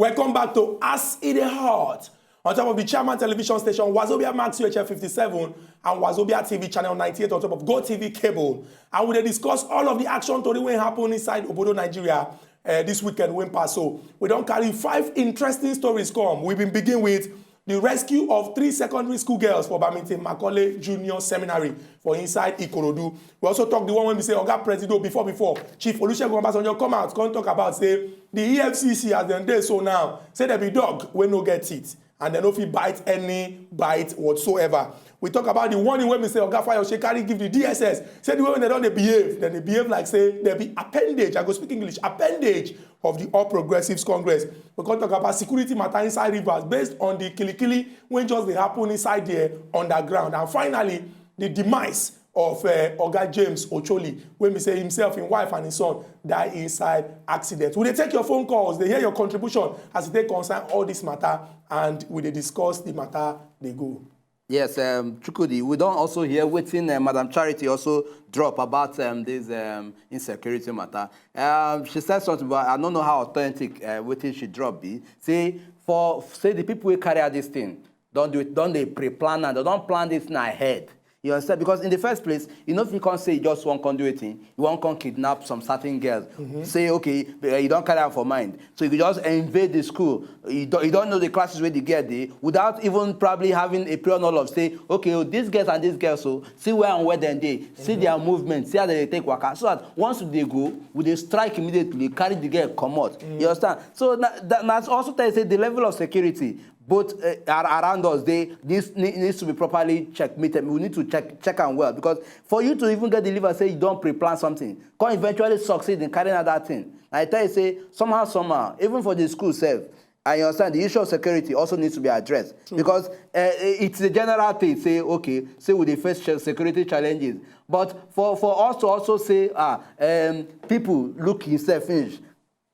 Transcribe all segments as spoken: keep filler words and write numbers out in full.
Welcome back to As E Dey Hot. On top of the Chairman Television Station, Wazobia Max U H F fifty-seven and Wazobia T V channel ninety-eight on top of Go T V cable. And we dey discuss all of the action tori wey happen inside Obodo Nigeria uh, this weekend wey pass. So we don carry five interesting stories come. We bin begin with the rescue of three secondary school girls for Bamington Macaulay Junior Seminary for inside Ikorodu. We also talk the one wey be say Oga Presido before before Chief Olusegun Obasanjo come out come talk about say the E F C C as dem dey so now say dem be dog wey no get teeth and dem no fit bite any bite whatsoever. We talk about the warning wey be say Oga Fayose carry give the D S S, say the way wey dem don dey behave, dem dey behave like say dem be appendage, I go speak English, appendage of the All Progressives Congress. We come talk about security matter inside Rivers based on the kilikili wey just dey happen inside there underground. And finally, the demise of uh, Oga James Ocholi, wey be say himself, him wife and his son die inside accident. We dey take your phone calls, dey hear your contribution as e take concern all this matter, and we dey discuss the matter dey go. Yes, um, Chukudi, we don also hear wetin uh, Madam Charity also drop about um, this um, insecurity matter. Um, she said something, but I don't know how authentic uh, wetin she drop be. Say for say the people wey carry out this thing don do it, don dey pre-plan and dem don plan this thing ahead. You understand? Because in the first place, you no fit come say you just wan come do wetin, you wan come kidnap some certain girls. Say okay, eh, you don carry am for mind, so you go just invade the school. You don you don know the classes wey the girl dey without even probably having a prior knowledge of say okay, oh, these girls and these girls, so see where and where dem dey, see their movement, see how dem dey take waka, so that once we dey go, we dey strike immediately, carry the girl comot. You understand? So na that na also tell you say the level of security both uh, around us dey this needs to be properly checkmated. We need to check check am well, because for you to even get the liver say you don pre-plan something, come eventually succeed in carrying out that thing. I tell you say somehow somehow, even for the school sef, I understand the issue of security also needs to be addressed, because uh, it's a general thing say okay, say we dey face ch- security challenges, but for for us to also say ah um, people look himself finish,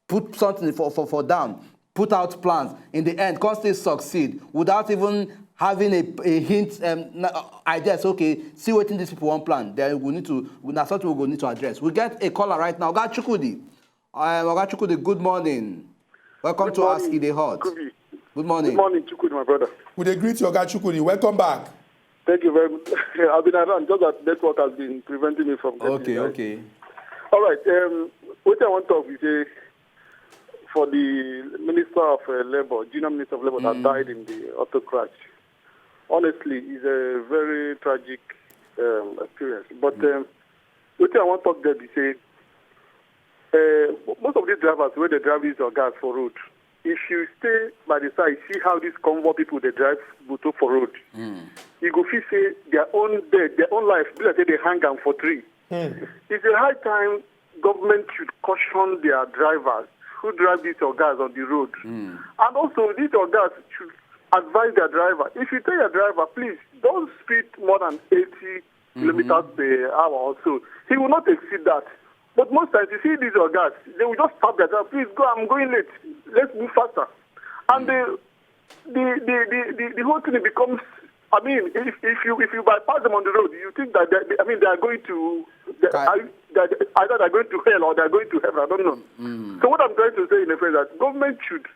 put something for, for, for down, put out plans, in the end, come still succeed without even having a, a hint, um, na- idea. Say, okay, see wetin these people wan plan. Then we need to, na something we go need to address. We get a caller right now. Oga Chukwudi. Um, Oga Chukwudi, good morning. Welcome Good to Ask morning, E Dey Hot. Kubi. Good morning. Good morning, Chukwudi, my brother. We dey greet you, Oga Chukwudi. Welcome back. Thank you very much. I've been around, just that network has been preventing me from getting Okay, there. Okay. All right. Um, what I want to talk is uh, for the Minister of uh, Labor, Junior Minister of Labor that died in the auto crash. Honestly, it's a very tragic um, experience. But um, what I want to talk there is say, uh, most of these drivers, when they drive these cars for road, if you stay by the side, see how these convoy people they drive motor for road, you go feel say their own death, their own life, be like say they hang am for tree. It's a high time government should caution their drivers who drive these cars on the road. And also, these cars should advise their driver. If you tell your driver, please don't speed more than eighty kilometers per hour or so, he will not exceed that. But most times, you see these cars, they will just stop their driver. Please go, I'm going late. Let's move faster. And the the, the, the, the, the whole thing becomes. I mean, if, if you if you bypass them on the road, you think that they, I mean they are going to they, Kai- are, that either they're going to hell or they're going to heaven. I don't know. So what I'm trying to say in effect is that government should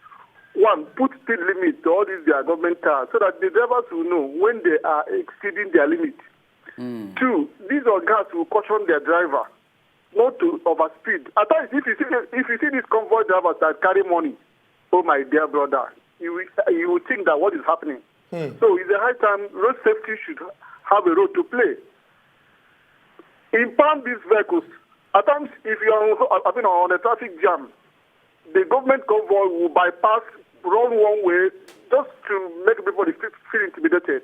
one put speed limit to all these their government cars so that the drivers will know when they are exceeding their limit. Two, these cars will caution their driver not to overspeed. At times, if you see if you see these convoy drivers that carry money, oh my dear brother, you will, you will think that what is happening. So it's a high time road safety should have a role to play. Impound these vehicles. At times, if you are on, I mean, on a traffic jam, the government convoy will bypass, run one way, just to make people feel, feel intimidated.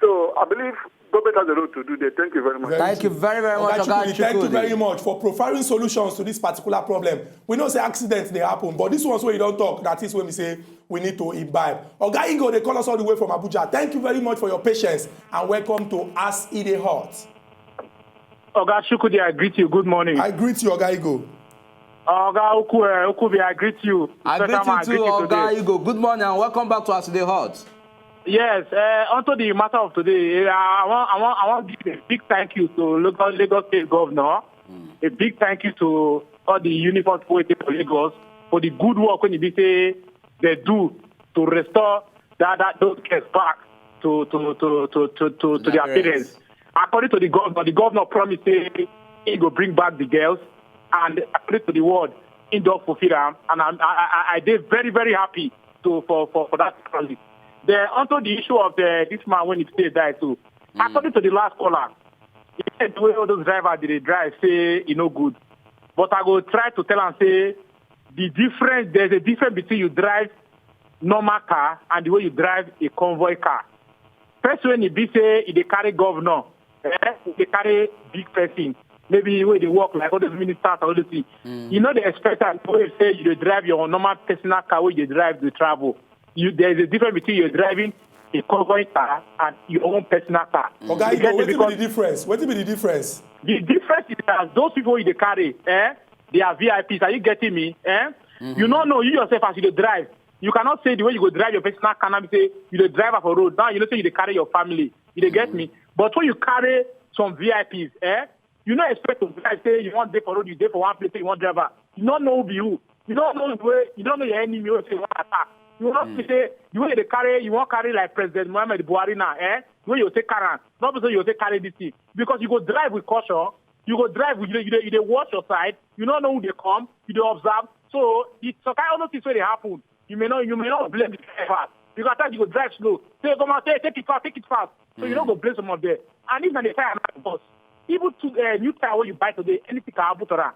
So I believe government has a role to do there. Thank you very much. Thank you very, very much, Oga Chukwudi, thank you Chukwudi. Very much for profiling solutions to this particular problem. We know say accidents dey happen, but this ones wey you don talk, that is when we say we need to imbibe. Oga Igo dey call us all the way from Abuja. Thank you very much for your patience and welcome to As E Dey Hot. Oga Chukwudi, I greet you. Good morning. I greet you, Oga Igo. Oga Oku, uh, Okubi, I greet you. I greet Special you man, too, greet you Oga today. Igo. Good morning and welcome back to As E Dey Hot. Yes, uh, onto the matter of today, uh, I want, I want, I want to give a big thank you to Lagos, Lagos State Governor. A big thank you to all the uniform people wey dey for Lagos for the good work when e be say they do to restore that, that those girls back to to to to to, to, to their parents. According to the governor, the governor promised say he go bring back the girls, and according to the word, he don fulfill am, and I'm, I I I dey very, very happy to for for for that promise. Then, onto the issue of the this man when he say die so, according to the last caller, he said the way all those drivers dey drive say e no good, but I go try to tell am say the difference, there's a difference between you drive normal car and the way you drive a convoy car. First, when e be say e dey carry governor, eh, e dey carry big person, maybe wey dey work like all those ministers and all those things. You no dey expect am to say you dey drive your normal personal car wey you dey drive dey travel. You, there is a difference between you driving a convoy car and your own personal car. Oga Igbo, wetin be the difference? Wetin be the difference? The difference is that those people you dey carry, eh, they are V I Ps. Are you getting me? Eh? You no know, you yourself, as you dey drive, you cannot say the way you go drive your personal car now be say you dey drive am for road. Now you know say you dey carry your family. You dey get me? But when you carry some V I Ps, eh, you no expect to drive say you wan dey for road, you dey for one place, say you wan drive am. You no know who be who. You no know the way, you no know your enemy wey say you wan attack. You no see say the way you dey carry, you wan carry like President Muhammad Buhari now, eh? The way you take carry am, not be say you take carry this thing. Because you go drive with caution, you go drive with, you dey, you dey, you dey watch your side, you no know who dey come, you dey observe. So it's some kind of things wey dey happen. You may not, you may not blame the driver. Because at times you go drive slow. Say, "Come on, take, take it fast, take it fast." So you no go blame some of them. And if na the tire na burst, even to uh, new tire wey you buy today, anything can happen to am.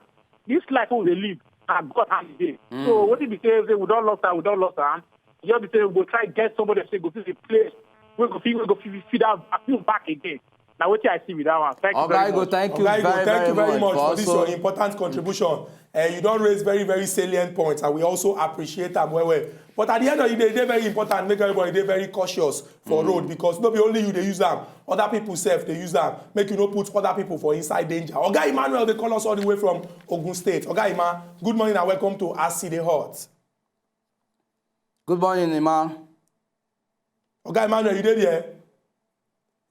This life wey we dey live, na God hand e dey. So wetin be say, say we don lost am, we don lost am. Just be say we go try get somebody say go fit replace, wey go fit, wey go fit feed that vacuum back again. Na wetin I see with that one. Thank you very much. Oga Igbo, thank you very, very much for this your important contribution. Uh, you don raise very, very salient points, and we also appreciate am well, well. But at the end of the day, e dey very important make everybody dey very cautious for road, because no be only you dey use am, other people sef dey use am. Make you no put other people for inside danger. Oga Emmanuel dey call us all the way from Ogun State. Oga Emma, good morning and welcome to As E Dey Hot. Good morning, Emma. Oga Emmanuel, you dey there?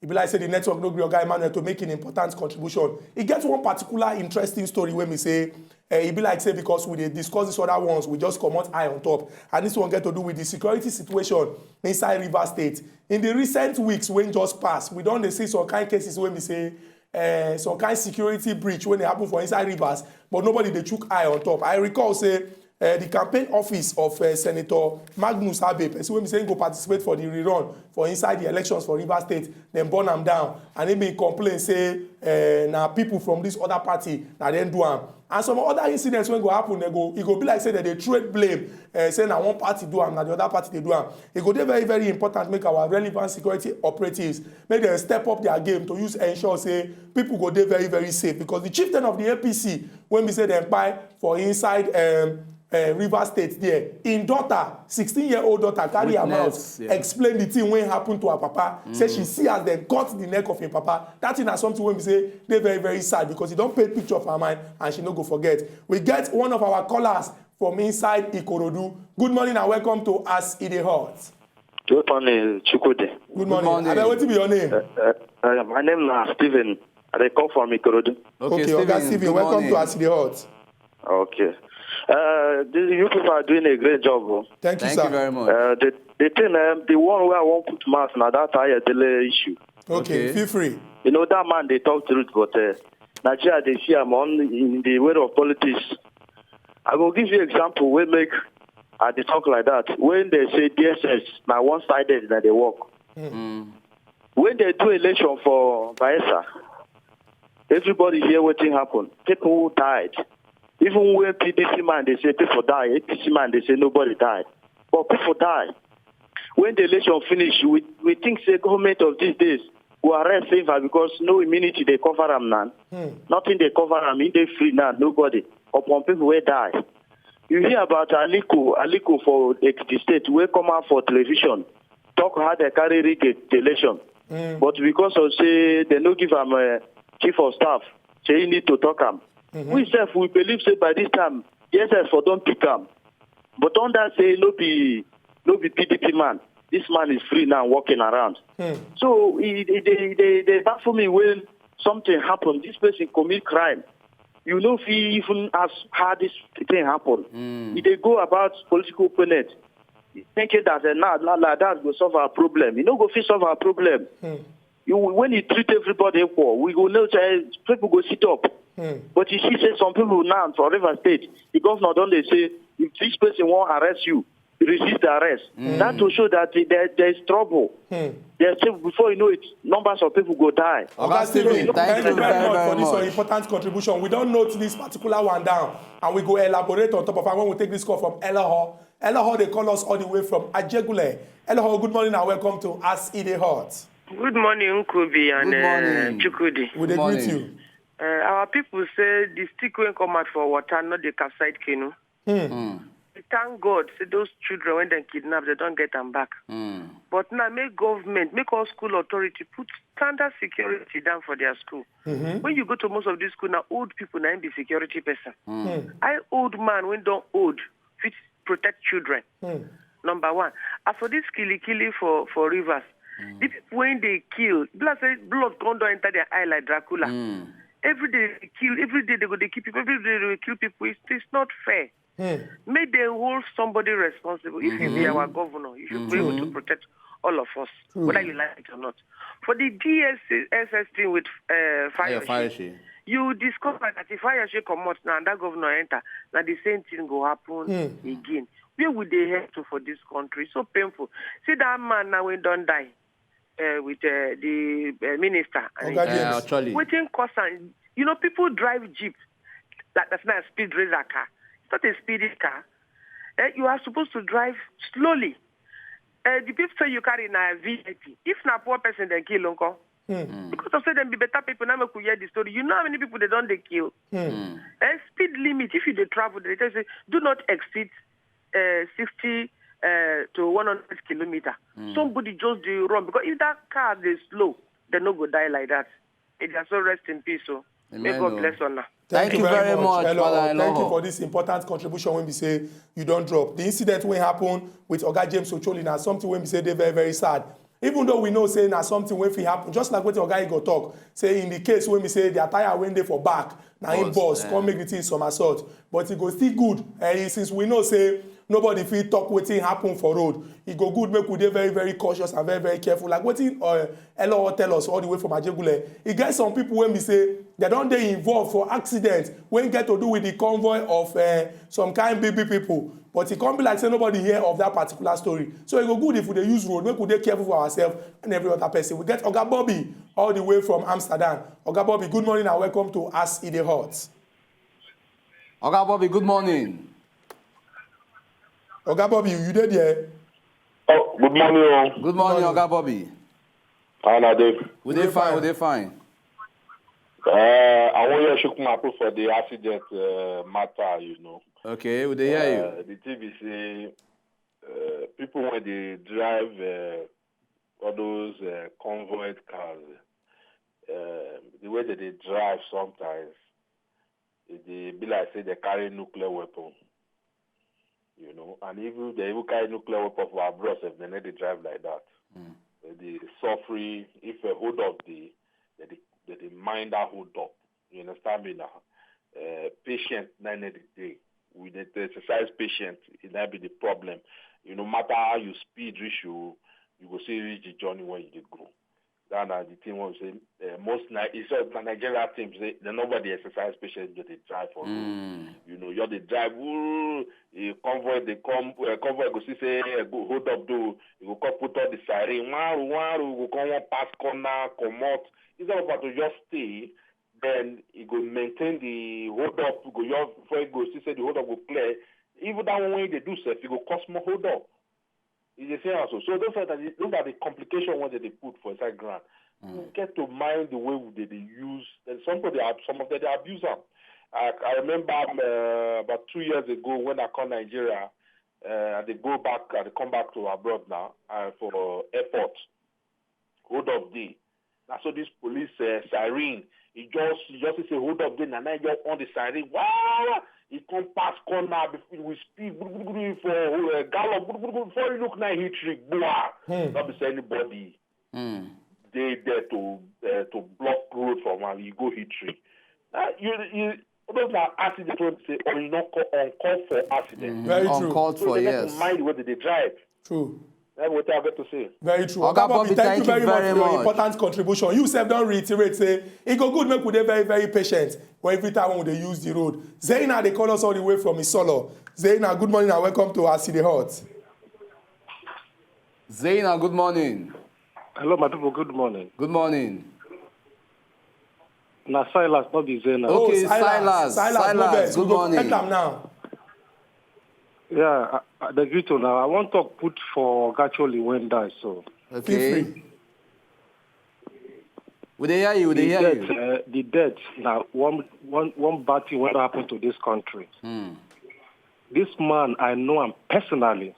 E be like say the network no gree Oga Emmanuel to make an important contribution. E get one particular interesting story wey be say, eh, e be like say because we dey discuss these other ones, we just comot eye on top. And this one get to do with the security situation inside Rivers State. In the recent weeks wey just pass, we don dey see some kind cases wey be say, eh, some kind security breach wey dey happen for inside Rivers, but nobody dey chook eye on top. I recall say, eh, the campaign office of, eh, Senator Magnus Abe, person wey be say he go participate for the rerun for inside the elections for Rivers State, dem burn am down, and he bin complain say, eh, na people from this other party na dem do am. And some other incidents wey go happen, dem go, e go be like say dem dey trade blame, eh, say na one party do am, na the other party dey do am. E go dey very, very important make our relevant security operatives, make dem step up their game to use ensure say people go dey very, very safe, because the chieftain of the A P C wey be say dem kpai for inside, um, uh, Rivers State there, im daughter, sixteen-year-old daughter, carry her mouth, witness, yeah, explain the thing wey happen to her papa. Say she see as dem cut the neck of im papa. That thing na something wey be say dey very, very sad, because e don paint picture for her mind and she no go forget. We get one of our callers from inside Ikorodu. Good morning and welcome to As E Dey Hot. Good morning, Chukwudi. Good morning. Good morning. Abeg, wetin be your name? Uh, uh, uh, my name na Stephen. I dey call from Ikorodu. Okay, okay, Oga Stephen, Stephen, good morning. Welcome to As E Dey Hot. Okay. Uh, the, you people are doing a great job, oh. Thank you, sir. Thank you very much. Uh, the, the thing, um, the one where I wan put mouth na that Ayodele issue. Okay, okay, feel free. You know, that man dey talk truth, but, uh, Nigeria dey see am on in the way of politics. I go give you example wey make I dey talk like that. When they say D S S na one-sided, na dey work. When they do election for Bayelsa, everybody hear wetin happen. People died. Even when P D P man dey say people die, A P C man dey say nobody died. But people die. When the election finish, we, we think say government of these days go arrest Silva because no immunity dey cover am now. Nothing dey cover am. He dey free now. Nobody. Upon people wey die. You hear about Aliko, Aliko for Ekiti State, wey come out for television, talk how they carry rig the election. But because of say they no give am, uh, chief of staff, say he need to talk am. We sef, we believe say by this time, D S S for don pick am. But under say no be, no be P D P man. This man is free now, walking around. So e dey, dey, dey baffle me when something happen. This person commit crime. You no fit even ask how this thing happen. E dey go about political opponent. Thinking that uh, now la- la- that go solve our problem. You no go fit solve our problem. You, when you treat everybody equal, we go know say people go sit up. But you see say some people now for River State, the governor don dey say if this person wan arrest you, resist the arrest. That to show that uh, there, there is trouble. There's still, before you know it, numbers of people go die. Oga Stephen, thank you very, very for this your much. Important contribution. We don't note this particular one down, and we go elaborate on top of it when we take this call from Elaho. Elaho, they call us all the way from Ajegule. Elaho, good morning and welcome to As E Dey Hot. Good morning, Nkubi and Good morning. Uh, Chukudi. We dey Morning. Greet you. Uh, our people say the stick wey come out for water, not the capside canoe. We thank God, say those children when they kidnap, they don't get them back. But now make government, make all school authority put standard security down for their school. When you go to most of these school now, old people now be security person. I old man when don't old fit protect children. Number one, as for this killy killy for for rivers, the people when they kill, blood say blood come down enter their eye like Dracula. Every day they kill, every day they go they kill people, every day they kill people. It's, it's not fair. Make they hold somebody responsible. If you be our governor, you should be able to protect all of us, whether you like it or not. For the D S S S thing with uh, fire, Fire, fire, she. You discover that if fire should come out now and that governor enter, now the same thing go happen again. Where would they head to for this country? So painful. See that man now when don't die uh, with uh, the uh, minister. And Oga he- James. Uh, actually. Wetin cause am? You know, people drive jeep. Like that's not a speed racer car. It's not a speedy car. Eh, you are supposed to drive slowly. Uh, the people say you carry na V I P. If na poor person, then kill uncle. Because of say them be better people. Now make we hear the story. You know how many people they don't they kill? Eh, speed limit. If you dey travel, they tell you say do not exceed uh, sixty uh, to one hundred kilometer. Somebody just do you wrong because if that car is slow, they no go die like that. It just so rest in peace. So may Amen, God oh. Bless honor. Thank you very much, Hello, Father thank you Eloho. For this important contribution when we say you don't drop. The incident wey happen with Oga James Ocholi na something wey be say dey very, very sad. Even though we know say na something wey fit happen, just like wetin Oga Igor talk, say in the case wey be say the attire wey dey for back, na him Burst, boss eh. Come make the thing somersault. But e go still good, eh, since we know say nobody fit talk wetin happen for road. E go good make we dey very, very cautious and very, very careful. Like wetin uh, Elo tell us all the way from Ajegule, e get some people wey be say they don dey involved for accident wey get to do with the convoy of uh, some kind big, big people. But e come be like say nobody hear of that particular story. So e go good if we dey use road, make we dey careful for ourselves and every other person. We get Oga Bobby all the way from Amsterdam. Oga Bobby, good morning and welcome to As E Dey Hot. Oga Bobby, good morning. Oga Bobby, you dey there? Oh, good morning, oh. Good morning, Oga Bobby. How are they? We dey fine, we dey fine. Uh, I want you to shook my put for the accident uh, matter, you know. Okay, we dey hear you. Uh, the thing is, say, uh, people when they drive uh, all those uh, convoy cars, uh, the way that they drive sometimes, it dey be like say they carry nuclear weapon, you know. And even they even carry nuclear weapon for abroad, if they need to drive like that, they suffering. If a hold up, they they dey- they dey mind that hold up. You understand me now? Uh, patient, nine the day. We dey exercise patient. It might be the problem. You no matter how you speed reach you, you go see reach the journey where you dey go. That na the thing we say uh, most Ni- it's all the Nigeria teams say they nobody exercise patience just dey drive for road. You know, you dey drive. Ooh, a convoy dey come, uh, convoy go see say uh, go hold up do. You go come put all the siren. One, one, go come one pass corner, comot. Instead of to just stay, then you go maintain the hold up. Go your before you go see say the hold up go clear. Even that one when they do self, you go cause more hold up. You dey see am so. So those are the, those are the complication ones that they put for inside ground. We get to mind the way we dey dey use. And some of the ab- some of them they abuse am. I, I remember um, uh, about two years ago when I come Nigeria, uh, I dey go back, I dey come back to abroad now uh, for airport. Hold up day. Na so this police uh, siren, he just he just say hold up day, na na just on the siren. Wow! He come pass corner before with speed gburugburu for uh, gallop gburugburu before he look na he trick gbua. No be say anybody dey there to uh, to block road from am. He go he trick. Uh, you you Those na accident wey be say uncalled for accident. Very true. Uncalled for, yes. So they need to mind where they drive. True. That's what I get to say. Very true. Oga Bobby, thank you very much for your important contribution. You sef don reiterate say e go good make we dey very very patient for every time when we dey use the road. Zaina dey call us all the way from Isolo. Zaina, good morning and welcome to As E Dey Hot. Zaina, good morning. Hello, my people. Good morning. Good morning. Na Silas, not be Zaina. Okay, oh, Silas. Silas, Silas, Silas good morning. Enter now. Yeah, I, I, the video now. I want to put for Gacholi when die so. Okay. We dey hear you. We dey hear you. Uh, the death now. One one one bad thing what happened to this country. Mm. This man, I know him personally.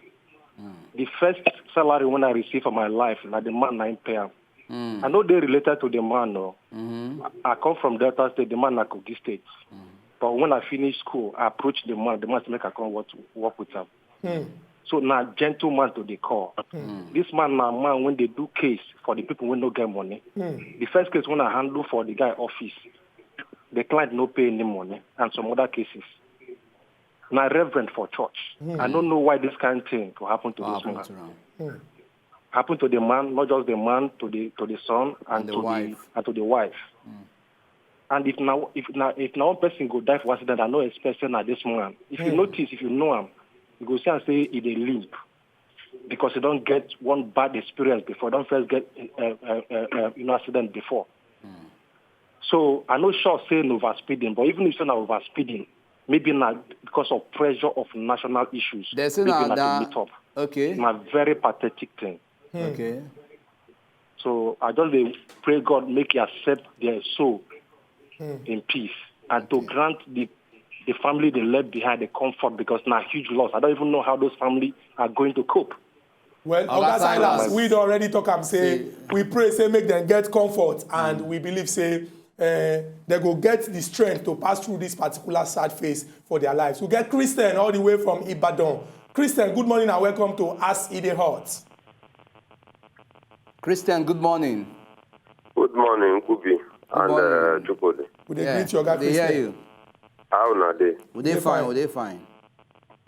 Mm. The first salary when I receive for my life, now the man I pay him. Mm. I know they related to the man, no. Mm-hmm. I, I come from Delta State, the man na Kogi State. Mm. But when I finish school, I approach the man, the man say make I come work, work with him. Mm. So now gentleman to the call. Mm. This man now man when they do case for the people who no get money. Mm. The first case when I handle for the guy office, the client no pay any money and some other cases. Now reverend for church. Mm. I don't know why this kind of thing will happen to what this man. To mm. Happen to the man, not just the man, to the to the son and, and the to wife. The and to the wife. Mm. And if now if now if now one person go die for accident, I no expect say na this man. If mm. You hmm. Notice, if you know him, you go see and say he dey limp because he don't get one bad experience before. Don't first get uh, uh, uh, uh you know accident before. Mm. So I no sure say no overspeeding, but even if say na overspeeding, maybe not because of pressure of national issues. They say maybe na, not that, to meet up. Okay. Na very pathetic thing. Hmm. Okay. So I just dey pray God make He accept their soul hmm. In peace and okay. To Grant the the family they left behind the comfort because now huge loss. I don't even know how those family are going to cope. Well, Oga Silas, we don already talk am say we pray say make dem get comfort and we believe say uh, they go get the strength to pass through this particular sad phase for their lives. We get Christian all the way from Ibadan. Christian, good morning and welcome to As E Dey Hot. Christian, good morning. Good morning, Kubi and uh, Chukode. We dey greet you, Oga Christian. They hear you. How una dey? We dey fine, we dey fine.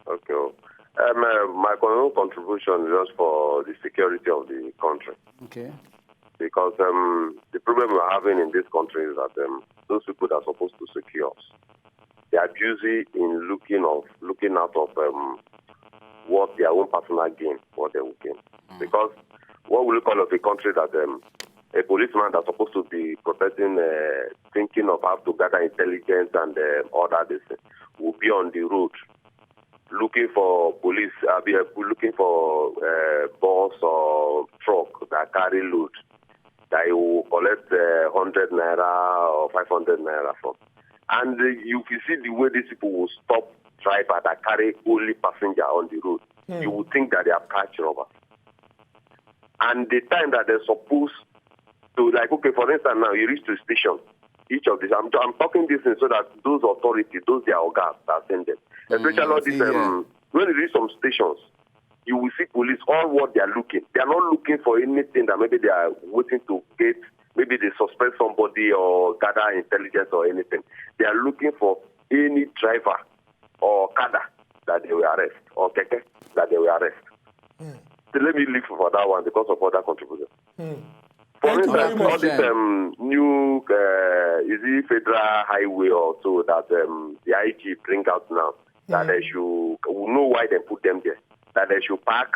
Okay. Um, uh, my con- contribution is just for the security of the country. Okay. Because um, the problem we're having in this country is that um, those people that are supposed to secure us, they are busy in looking of looking out of um, what their own personal gain, what they will gain. Mm. Because what will you call of a country that um, a policeman that's supposed to be protecting, uh, thinking of how to gather intelligence and uh, all that, this thing, will be on the road looking for police, I be uh, looking for uh, bus or truck that carry load that he will collect uh, hundred naira or five hundred naira from. And uh, you can see the way these people will stop driver that carry only passenger on the road. Hmm. You would think that they are catch robbers. And the time that they're supposed to, like, okay, for instance, now you reach to station, each of these, I'm, I'm talking this thing so that those authorities, those their organs that send them, especially all these, um, when you reach some stations, you will see police, all what they are looking. They are not looking for anything that maybe they are waiting to get, maybe they suspect somebody or gather intelligence or anything. They are looking for any driver or kada that they will arrest, or keke that they will arrest. Mm. So let me leave for that one because of other contribution. Mm. For instance, all this um, new uh, is it federal highway or so that um, the I G bring out now, mm. That they should we know why they put them there. That they should park,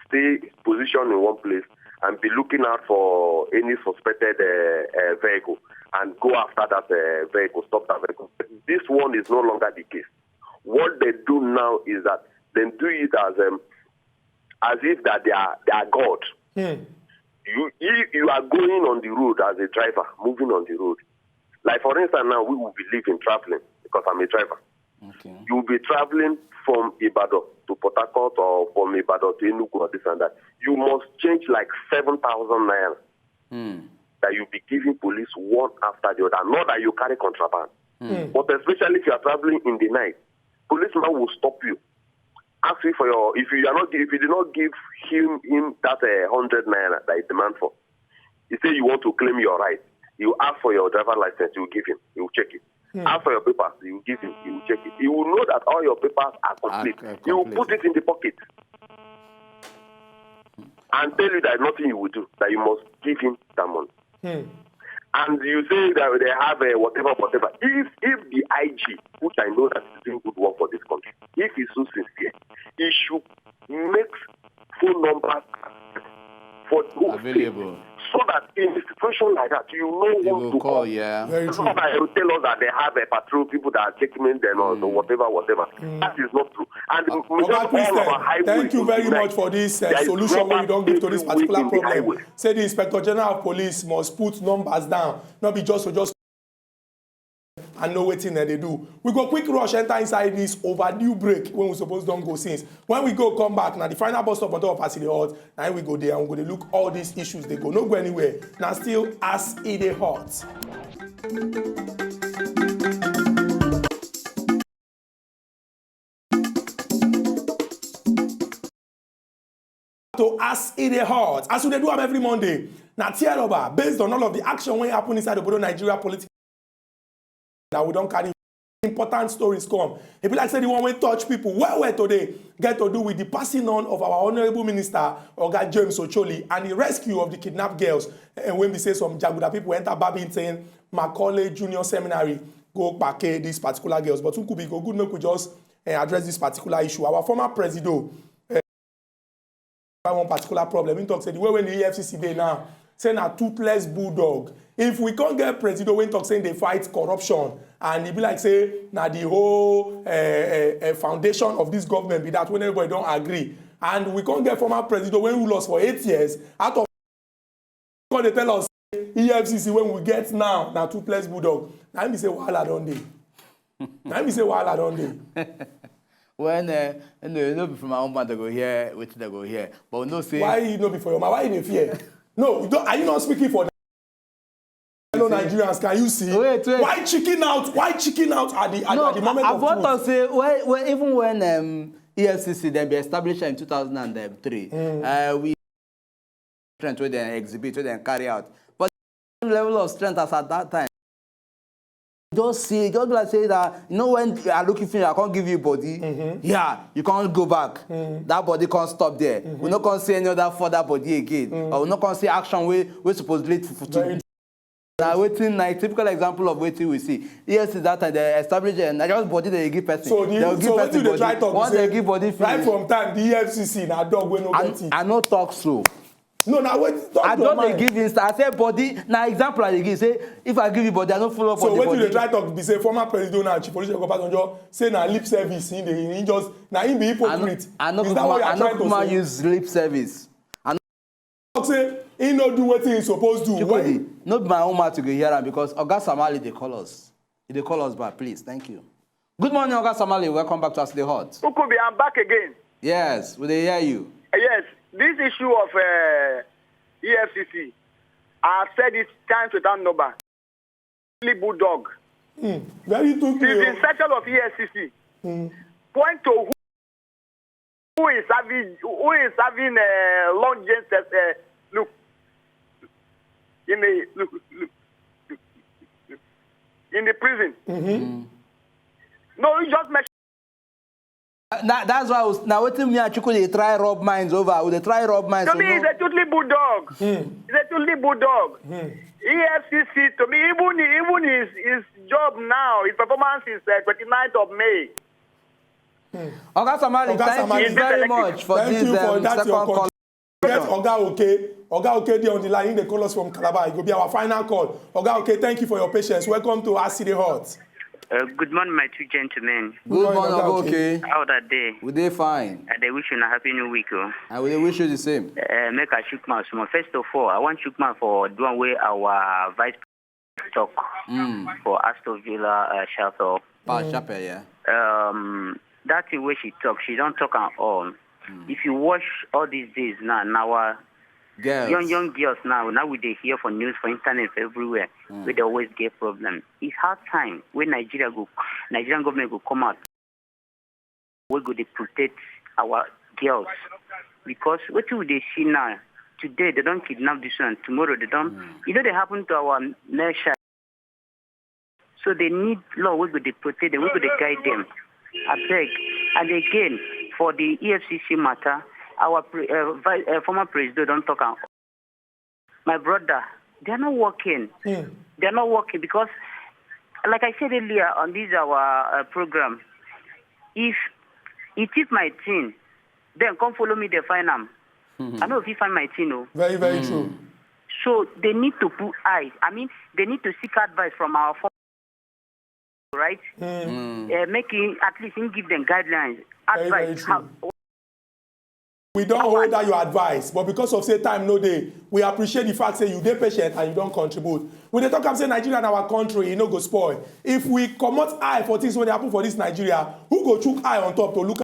stay positioned in one place, and be looking out for any suspected uh, uh, vehicle and go after that uh, vehicle, stop that vehicle. This one is no longer the case. What they do now is that they do it as um, as if that they are they are God. Hmm. You if you are going on the road as a driver, moving on the road. Like for instance, now we will be living traveling because I'm a driver. Okay. You will be traveling from Ibadan to Port Harcourt or from Ibadan to Enugu or this and that. You must change like seven thousand naira mm. That you be giving police one after the other. Not that you carry contraband. Mm. But especially if you are traveling in the night, policeman will stop you. Ask you for your if you are not if you did not give him him that uh, hundred naira that he demand for. He say you want to claim your right. You ask for your driver license, you give him. He will check it. Ask for your papers. You give him. He will check it. He will know that all your papers are complete. He will put it in the pocket and tell you that nothing you will do, that you must give him that money. And you say that they have a whatever, whatever. If if the I G, which I know that is doing good work for this country, if he's so sincere, he should make phone numbers for the whole state, so that in a situation like that, you know who to call. Yeah. Very true. Not that they will tell us that they have a patrol, people that are checking them or whatever, whatever. That is not true. And Oga Christian, thank you very much for this uh, solution wey you don give to this particular problem. Say the Inspector General of Police must put numbers down, not be just to just and know wetin dem dey do. We go quick rush enter inside this overdue break when we suppose don go since. When we go come back, na the final bus stop on top of As E Dey Hot, na we go there and we go dey look all these issues dey go. No go anywhere. Na still As E Dey Hot. To As E Dey Hot, as we dey do am every Monday, na tear rubber based on all of the action wey happen inside obodo Nigeria politics. Now we don carry important stories come. E be like say the one wey touch people well well today get to do with the passing on of our honourable minister, Oga James Ocholi, and the rescue of the kidnapped girls, eh, wey be say some jaguda people enter Babington Macaulay Junior Seminary go kpake these particular girls. But Nkubi, go good make we just eh, address this particular issue. Our former presido eh, one particular problem. He talk say the way wey the E F C C dey now, say na toothless bulldog. If we come get presido wey talk say they fight corruption, and e be like say na the whole eh, eh, eh, foundation of this government be that when everybody don agree, and we come get former presido wey rule us for eight years, out of come dey tell us E F C C wey we get now na toothless bulldog. Na im be say wahala don dey. Na im be say wahala don dey. When uh, no, no be from my own mouth they go hear wetin they go hear, but we know say why e no be for your mouth? Why you dey fear? No, you don't, are you not speaking for fellow Nigerians? Can you see? Wait, wait. Why chicken out? Why chicken out at the at, no, at the moment I of truth? I want to say well, well, even when um, E F C C then be established in two thousand and three, mm. uh, we strength wey dem exhibit, wey dem carry out. But the level of strength as at that time, just see, just be like say that you know when you are looking for, I can't give you body. Mm-hmm. Yeah, you can't go back. Mm-hmm. That body can't stop there. Mm-hmm. We not can't see any other further body again, mm-hmm. or we not can't see action we we supposedly to. to na wetin na a typical example of wetin we see. Yes, is that time they establish a na just body they give person. So the, they give so person body. Once they give body finish. Right from time the E F C C na dog wey no get teeth. I no talk so. No, na wetin talk I your mind. I just dey give instance. I say body na example I dey give say if I give you body I no follow up so on the body. So wetin you dey try talk be say former president and chief Olusegun Obasanjo say na lip service he dey he just na him be hypocrite. I no I no kuma I no kuma use lip service. I no talk say he no do wetin he suppose do. Chukudi, no be my own mouth you go hear am because Oga Samali dey call us. He dey call us back, please. Thank you. Good morning, Oga Samali. Welcome back to As Dey Hot. Ukubi, I'm back again. Yes, we dey hear you. Uh, yes, this issue of uh, E F C C, I have said it times without number. Bulldog. Mm. Very true. Since the inception of E F C C, mm. Point to who who is having who is having uh, long distance uh, look in the look, look, look, look in the prison. Mm-hmm. Mm. No, you just mentioned. That, that's why I was, now wetin me and Chukwu dey try rub minds over. We dey try rub minds. To me, it's a totally bulldog. Mm. It's a totally bulldog. Mm. E F C C to me, even even his his job now, his performance is uh, twenty-ninth of May. Oga Samali, Oga thank Samali, you very much for thank this you for um, that second your call. Yes, Oga Oke. Oga Oke dey on the line. He dey call us from Calabar. It go be our final call. Oga Oke, thank you for your patience. Welcome to As E Dey Hot. Uh, good morning, my two gentlemen. Good morning, Oga Oke. How that day? We dey fine. I dey wish you a happy new week. Oh. I will wish you the same. Uh, make I shook mouth small. First of all, I want shook mouth for the one way our vice talk mm. for Aston Villa uh, Chapel. Pa mm. Chapel, yeah. Um, that thing where she talk, she don't talk at all. Mm. If you watch all these days now, now our girls. Young young girls now, now we they hear for news for internet for everywhere. Mm. We they always get problem. It's hard time when Nigeria go, Nigerian government go come out. We go to protect our girls because what do they see now? Today they don't kidnap this one. Tomorrow they don't. Mm. You know they happen to our male child. So they need law wey go dey protect them, wey go dey guide them. Abeg. And again, for the E F C C matter, our pre- uh, vi- uh, former president don talk am. My brother, they are not working. They are not working because, like I said earlier on this our uh, program, if it is my thing, then come follow me, they find am. I know if you find my thing, oh. Very, very true. So they need to put eyes. I mean, they need to seek advice from our form, right? Uh, making at least him give them guidelines, Very, very advice. True. We don't hold that your advice, but because of say time no day, we appreciate the fact say you dey patient and you don't contribute. We dey talk am say Nigeria na our country, e no go spoil. If we comot eye for things wey dey happen for this Nigeria, who go chook eye on top to look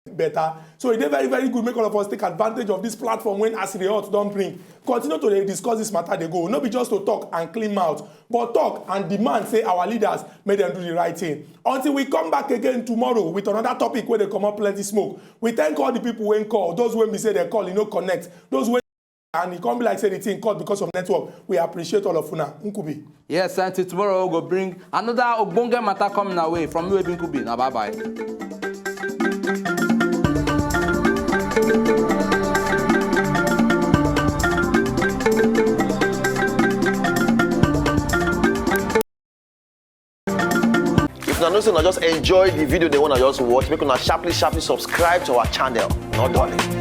better? So e dey very, very good make all of us take advantage of this platform when As E Dey Hot don bring. Continue to dey discuss this matter dey go. No be just to talk and clean mouth, but talk and demand say our leaders make dem do the right thing. Until we come back again tomorrow with another topic wey dey comot plenty smoke. We thank all the people wey call, those wey be say dem call, e no connect, those wey and e come be like say the thing cut because of network. We appreciate all of una. Nkubi. Yes, until tomorrow we go bring another ogbonge matter coming our way from U A B Nkubi. Now bye bye. If una know say una just enjoy the video dem wey una just watch, make una sharply sharply subscribe to our channel. No dulling.